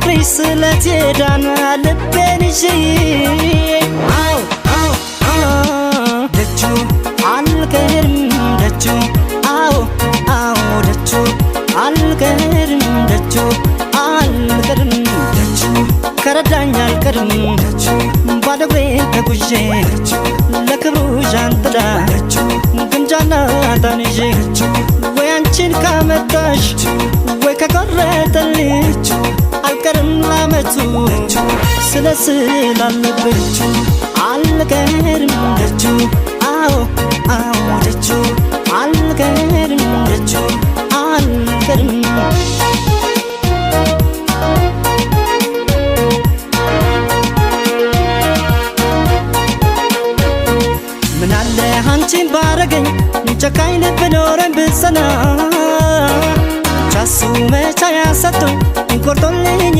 በፍቅርሽ ስለት የዳነ ልቤን ይዤ፣ አው አው ደጁ አልቀርም ደጁ፣ አዎ አዎ ደጁ አልቀርም ደጁ፣ አልቀርም ደጁ፣ ከረዳኝ አልቀርም ደጁ፣ ባዶ እግሬን ተጉዤ ለክብሩ ዣንጥላ ግምጃና ዕጣን ይዤ፣ ወይ አንቺን ካመጣሽ ወይ ከቆረጠልኝ አልቀርም ላመቱ፣ ስለ ስላለብኝ አልቀርም ደጁ፣ አዎ አዎ ደጁ አልቀርም ደጁ፣ አልቀርም። ምናለ አንቺን ባረገኝ ጨካኝ ልብ ኖረኝ ብጸና፣ ቻሱ መቻ ያሰጡኝ ቆርጦልኝ።